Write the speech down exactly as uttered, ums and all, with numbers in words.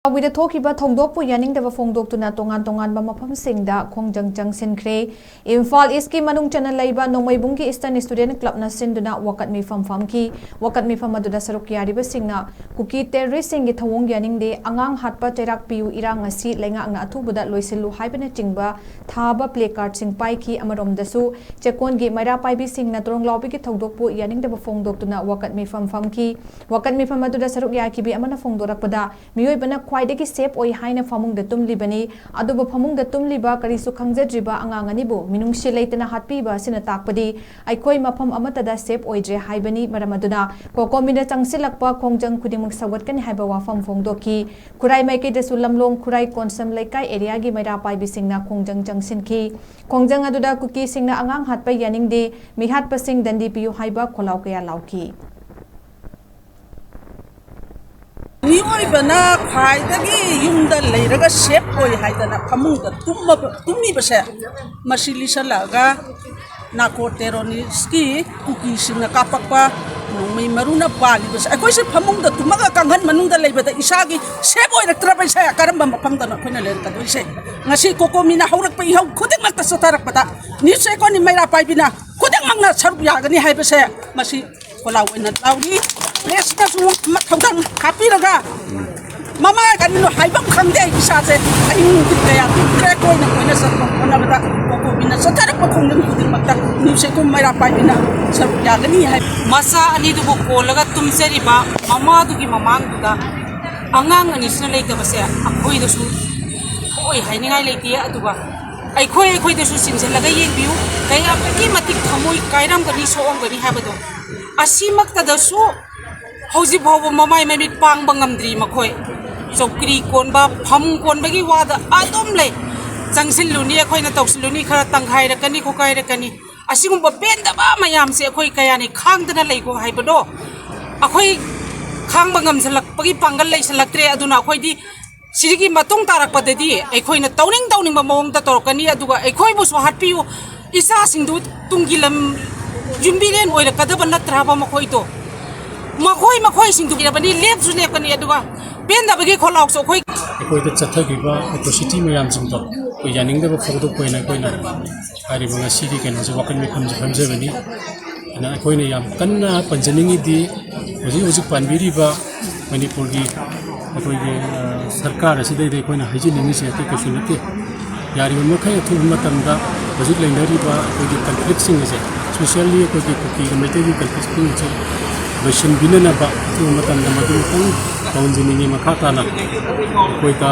ꯀꯥꯎꯕꯤꯗ ꯊꯣꯛꯈꯤꯕ ꯊꯧꯗꯣꯛꯄꯨ ꯌꯥꯅꯤꯡꯗꯕ ꯐꯣꯡꯗꯣꯛꯇꯨꯅ ꯇꯣꯉꯥꯟ ꯇꯣꯉꯥꯟꯕ ꯃꯐꯝꯁꯤꯡꯗ ꯈꯣꯡꯖꯪ ꯆꯪꯁꯤꯟꯈ꯭ꯔꯦ꯫ ꯏꯝꯐꯥꯜ ꯏꯁꯀꯤ ꯃꯅꯨꯡ ꯆꯟꯅ ꯂꯩꯕ ꯅꯣꯡꯃꯩꯕꯨꯡꯒꯤ ꯏꯁꯇꯔꯟ ꯏꯁꯇꯨꯗꯦꯟ ꯀ꯭ꯂꯕꯅ ꯁꯤꯟꯗꯨꯅ ꯋꯥꯀꯠ ꯃꯤꯐꯝ ꯐꯝꯈꯤ꯫ ꯋꯥꯀꯠ ꯃꯤꯐꯝ ꯑꯗꯨꯗ ꯁꯔꯨꯛ ꯌꯥꯔꯤꯕꯁꯤꯡꯅ ꯀꯨꯀꯤ ꯇꯦꯔꯣꯔꯤꯁ꯭ꯠꯁꯤꯡꯒꯤ ꯊꯧꯑꯣꯡ ꯌꯥꯅꯤꯡꯗꯦ, ꯑꯉꯥꯡ ꯍꯥꯠꯄ ꯆꯩꯔꯥꯛ ꯄꯤꯌꯨ, ꯏꯔꯥꯡ ꯑꯁꯤ ꯂꯩꯉꯥꯛꯅ ꯑꯊꯨꯕꯗ ꯂꯣꯏꯁꯤꯜꯂꯨ ꯍꯥꯏꯕꯅꯆꯤꯡꯕ ꯊꯥꯕ ꯄ꯭ꯂꯦ ꯀꯥꯔꯗꯁꯤꯡ ꯄꯥꯏꯈꯤ꯫ ꯑꯃꯔꯣꯝꯗꯁꯨ ꯆꯦꯛꯀꯣꯟꯒꯤ ꯃꯩꯔꯥ ꯄꯥꯏꯕꯤꯁꯤꯡꯅ ꯇꯣꯔꯣꯡꯂꯥꯎꯕꯤꯒꯤ ꯊꯧꯗꯣꯛꯄꯨ ꯌꯥꯅꯤꯡꯗꯕ ꯐꯣꯡꯗꯣꯛꯇꯨꯅ ꯋꯥꯀꯠ ꯃꯤꯐꯝ ꯐꯝꯈꯤ꯫ ꯋꯥꯀꯠ ꯃꯤꯐꯝ ꯑꯗꯨꯗ ꯁꯔꯨꯛ ꯌꯥꯈꯤꯕꯤ ꯑꯃꯅ ꯐꯣꯡꯗꯣꯔꯛꯄꯗ, ꯃꯤꯑꯣꯏꯕꯅ ꯈ꯭ꯋꯥꯏꯗꯒꯤ ꯁꯦꯐ ꯑꯣꯏ ꯍꯥꯏꯅ ꯐꯃꯨꯡꯗ ꯇꯨꯝꯂꯤꯕꯅꯤ꯫ ꯑꯗꯨꯕꯨ ꯐꯃꯨꯡꯗ ꯇꯨꯝꯂꯤꯕ ꯀꯔꯤꯁꯨ ꯈꯪꯖꯗ꯭ꯔꯤꯕ ꯑꯉꯥꯡ ꯑꯅꯤꯕꯨ ꯃꯤꯅꯨꯡꯁꯤ ꯂꯩꯇꯅ ꯍꯥꯠꯄꯤꯕ ꯑꯁꯤꯅ ꯇꯥꯛꯄꯗꯤ ꯑꯩꯈꯣꯏ ꯃꯐꯝ ꯑꯃꯠꯇꯗ ꯁꯦꯐ ꯑꯣꯏꯗ꯭ꯔꯦ ꯍꯥꯏꯕꯅꯤ꯫ ꯃꯔꯝ ꯑꯗꯨꯅ ꯀꯣꯀꯣꯃꯤꯅ ꯆꯪꯁꯤꯜꯂꯛꯄ ꯈꯣꯡꯖꯪ ꯈꯨꯗꯤꯡꯃꯛ ꯁꯧꯒꯠꯀꯅꯤ ꯍꯥꯏꯕ ꯋꯥꯐꯝ ꯐꯣꯡꯗꯣꯛꯈꯤ꯫ ꯈꯨꯔꯥꯏ ꯃꯥꯏꯀꯩꯗꯁꯨ ꯂꯝꯂꯣꯡ ꯈꯨꯔꯥꯏ ꯀꯣꯟꯁꯝ ꯂꯩꯀꯥꯏ ꯑꯦꯔꯤꯌꯥꯒꯤ ꯃꯩꯔꯥ ꯄꯥꯏꯕꯤꯁꯤꯡꯅ ꯈꯣꯡꯖꯪ ꯆꯪꯁꯤꯟꯈꯤ꯫ ꯈꯣꯡꯖꯪ ꯑꯗꯨꯗ ꯀꯨꯀꯤꯁꯤꯡꯅ ꯑꯉꯥꯡ ꯍꯥꯠꯄ ꯌꯥꯅꯤꯡꯗꯦ, ꯃꯤꯍꯥꯠꯄꯁꯤꯡ ꯗꯟꯗꯤ ꯄꯤꯌꯨ ꯍꯥꯏꯕ ꯈꯣꯜꯂꯥꯎ ꯀꯌꯥ ꯂꯥꯎꯈꯤ꯫ ꯃꯤꯑꯣꯏꯕꯅ ꯈ꯭ꯋꯥꯏꯗꯒꯤ ꯌꯨꯝꯗ ꯂꯩꯔꯒ ꯁꯦꯐ ꯑꯣꯏ ꯍꯥꯏꯗꯅ ꯐꯃꯨꯡꯗ ꯇꯨꯝꯃꯕ-, ꯇꯨꯝꯃꯤꯕꯁꯦ, ꯃꯁꯤ ꯂꯤꯁꯜꯂꯛꯑꯒ ꯅꯥꯔꯀꯣ ꯇꯦꯔꯣꯔꯤꯁ꯭ꯠꯀꯤ ꯀꯨꯀꯤꯁꯤꯡꯅ ꯀꯥꯞꯄꯛꯄ ꯅꯣꯡꯃꯩ ꯃꯔꯨꯅ ꯄꯥꯜꯂꯤꯕꯁꯦ, ꯑꯩꯈꯣꯏꯁꯦ ꯐꯃꯨꯡꯗ ꯇꯨꯝꯃꯒ ꯀꯥꯡꯈꯟ ꯃꯅꯨꯡꯗ ꯂꯩꯕꯗ ꯏꯁꯥꯒꯤ ꯁꯦꯐ ꯑꯣꯏꯔꯛꯇ꯭ꯔꯕꯁꯦ ꯀꯔꯝꯕ ꯃꯐꯝꯗꯅꯣ ꯑꯩꯈꯣꯏꯅ ꯂꯩꯔꯛꯀꯗꯣꯏꯁꯦ? ꯉꯁꯤ ꯀꯣꯀꯣꯃꯤꯅ ꯍꯧꯔꯛꯄ ꯏꯍꯧ ꯈꯨꯗꯤꯡꯃꯛꯇ ꯆꯠꯊꯔꯛꯄꯗ ꯅ꯭ꯌꯨꯁ ꯆꯦꯛꯀꯣꯟꯒꯤ ꯃꯩꯔꯥ ꯄꯥꯏꯕꯤꯅ ꯈꯨꯗꯤꯡꯃꯛꯅ ꯁꯔꯨꯛ ꯌꯥꯒꯅꯤ ꯍꯥꯏꯕꯁꯦ ꯃꯁꯤ ꯈꯣꯜꯂꯥꯎ ꯑꯣꯏꯅ ꯂꯥꯎꯔꯤ꯫ ꯄ꯭ꯔꯦꯁꯅꯁꯨ ꯊꯧꯗꯥꯡ ꯍꯥꯞꯄꯤꯔꯒ ꯃꯃꯥ ꯀꯔꯤꯅꯣ ꯍꯥꯏꯐꯝ ꯈꯪꯗꯦ꯫ ꯑꯩ ꯏꯁꯥꯁꯦ ꯑꯍꯤꯡ ꯅꯨꯡꯊꯤꯜ ꯀꯌꯥ ꯇꯨꯝꯗ꯭ꯔꯦ꯫ ꯀꯣꯏꯅ ꯀꯣꯏꯅ ꯆꯠꯄ ꯍꯣꯠꯅꯕꯗ ꯀꯣꯀꯣꯃꯤꯅ ꯆꯠꯊꯔꯛꯄ ꯈꯣꯡꯖꯪ ꯈꯨꯗꯤꯡꯃꯛꯇ ꯅ꯭ꯌꯨꯁ ꯆꯦꯛꯀꯣꯟ ꯃꯩꯔꯥ ꯄꯥꯏꯕꯤꯅ ꯁꯔꯨꯛ ꯌꯥꯒꯅꯤ ꯍꯥꯏ꯫ ꯃꯆꯥ ꯑꯅꯤꯗꯨꯕꯨ ꯀꯣꯜꯂꯒ ꯇꯨꯝꯖꯔꯤꯕ ꯃꯃꯥꯗꯨꯒꯤ ꯃꯃꯥꯡꯗꯨꯗ ꯑꯉꯥꯡ ꯑꯅꯤꯁꯤꯅ ꯂꯩꯇꯕꯁꯦ ꯑꯩꯈꯣꯏꯗꯁꯨ ꯊꯣꯛꯑꯣꯏ ꯍꯥꯏꯅꯤꯡꯉꯥꯏ ꯂꯩꯇꯦ꯫ ꯑꯗꯨꯒ ꯑꯩꯈꯣꯏ ꯑꯩꯈꯣꯏꯗꯁꯨ ꯆꯤꯡꯁꯤꯜꯂꯒ ꯌꯦꯡꯕꯤꯌꯨ, ꯀꯌꯥꯃꯨꯛꯀꯤ ꯃꯇꯤꯛ ꯊꯃꯣꯏ ꯀꯥꯏꯔꯝꯒꯅꯤ, ꯁꯣꯛꯑꯝꯒꯅꯤ ꯍꯥꯏꯕꯗꯣ꯫ ꯑꯁꯤꯃꯛꯇꯗꯁꯨ ꯍꯧꯖꯤꯛ ꯐꯥꯎꯕ ꯃꯃꯥꯏ ꯃꯃꯤꯠ ꯄꯥꯡꯕ ꯉꯝꯗ꯭ꯔꯤ ꯃꯈꯣꯏ꯫ ꯆꯧꯀ꯭ꯔꯤ ꯀꯣꯟꯕ, ꯐꯝ ꯀꯣꯟꯕꯒꯤ ꯋꯥꯗ ꯑꯗꯨꯝ ꯂꯩ꯫ ꯆꯪꯁꯤꯜꯂꯨꯅꯤ, ꯑꯩꯈꯣꯏꯅ ꯇꯧꯁꯤꯜꯂꯨꯅꯤ, ꯈꯔ ꯇꯪꯈꯥꯏꯔꯛꯀꯅꯤ, ꯈꯣꯠꯀꯥꯏꯔꯛꯀꯅꯤ꯫ ꯑꯁꯤꯒꯨꯝꯕ ꯄꯦꯟꯗꯕ ꯃꯌꯥꯝꯁꯦ ꯑꯩꯈꯣꯏ ꯀꯌꯥꯅꯤ ꯈꯥꯡꯗꯅ ꯂꯩꯈꯣ ꯍꯥꯏꯕꯗꯣ? ꯑꯩꯈꯣꯏ ꯈꯥꯡꯕ ꯉꯝꯁꯤꯜꯂꯛꯄꯒꯤ ꯄꯥꯡꯒꯜ ꯂꯩꯁꯤꯜꯂꯛꯇ꯭ꯔꯦ꯫ ꯑꯗꯨꯅ ꯑꯩꯈꯣꯏꯗꯤ ꯁꯤꯒꯤ ꯃꯇꯨꯡ ꯇꯥꯔꯛꯄꯗꯗꯤ ꯑꯩꯈꯣꯏꯅ ꯇꯧꯅꯤꯡ ꯇꯧꯅꯤꯡꯕ ꯃꯑꯣꯡꯗ ꯇꯧꯔꯛꯀꯅꯤ, ꯑꯗꯨꯒ ꯑꯩꯈꯣꯏꯕꯨꯁꯨ ꯍꯥꯠꯄꯤꯌꯨ, ꯏꯆꯥꯁꯤꯡꯗꯨ ꯇꯨꯡꯒꯤ ꯂꯝ ꯌꯨꯝꯕꯤꯔꯦꯟ ꯑꯣꯏꯔꯛꯀꯗꯕ ꯅꯠꯇ꯭ꯔꯕ ꯃꯈꯣꯏꯗꯣ? ꯃꯈꯣꯏ ꯃꯈꯣꯏꯁꯤꯡꯗꯨ ꯏꯔꯕꯅꯤ, ꯂꯦꯞꯁꯨ ꯂꯦꯞꯀꯅꯤ, ꯑꯗꯨꯒ ꯄꯦꯟꯗꯕꯒꯤ ꯈꯣꯜꯂꯥꯎꯁꯨ ꯑꯩꯈꯣꯏ ꯑꯩꯈꯣꯏꯗ ꯆꯠꯊꯈꯤꯕ ꯑꯦꯇ꯭ꯔꯣꯁꯤꯇꯤ ꯃꯌꯥꯝꯁꯤꯡꯗꯣ ꯑꯩꯈꯣꯏ ꯌꯥꯅꯤꯡꯗꯕ ꯐꯣꯡꯗꯣꯛꯄ ꯑꯣꯏꯅ ꯑꯩꯈꯣꯏꯅ ꯍꯥꯏꯔꯤꯕ ꯉꯁꯤꯒꯤ ꯀꯩꯅꯣꯁꯦ, ꯋꯥꯀꯠ ꯃꯤꯐꯝꯁꯦ ꯐꯝꯖꯕꯅꯤ꯫ ꯑꯗꯨꯅ ꯑꯩꯈꯣꯏꯅ ꯌꯥꯝ ꯀꯟꯅ ꯄꯟꯖꯅꯤꯡꯉꯤꯗꯤ ꯍꯧꯖꯤꯛ ꯍꯧꯖꯤꯛ ꯄꯥꯟꯕꯤꯔꯤꯕ ꯃꯅꯤꯄꯨꯔꯒꯤ ꯑꯩꯈꯣꯏꯒꯤ, ꯑ, ꯁꯔꯀꯥꯔ ꯑꯁꯤꯗꯩꯗ ꯑꯩꯈꯣꯏꯅ ꯍꯥꯏꯖꯅꯤꯡꯉꯤꯁꯦ ꯑꯇꯩ ꯀꯩꯁꯨ ꯅꯠꯇꯦ꯫ ꯌꯥꯔꯤꯕ ꯃꯈꯩ ꯑꯊꯨꯕ ꯃꯇꯝꯗ ꯍꯧꯖꯤꯛ ꯂꯩꯅꯔꯤꯕ ꯑꯩꯈꯣꯏꯒꯤ ꯀꯟꯐ꯭ꯂꯤꯛꯁꯤꯡ ꯑꯁꯦ, especially ꯑꯩꯈꯣꯏꯒꯤ ꯀꯨꯀꯤꯒ ꯃꯩꯇꯩꯒꯤ ꯀꯟꯐ꯭ꯂꯤꯛꯁꯤꯡ ꯑꯁꯦ ꯂꯣꯏꯁꯤꯟꯕꯤꯅꯅꯕ ꯑꯊꯨꯕ ꯃꯇꯝꯗ ꯃꯗꯨ ꯑꯃꯨꯛꯇꯪ ꯇꯧꯍꯟꯖꯅꯤꯡꯉꯤ꯫ ꯃꯈꯥ ꯇꯥꯅ ꯑꯩꯈꯣꯏꯗ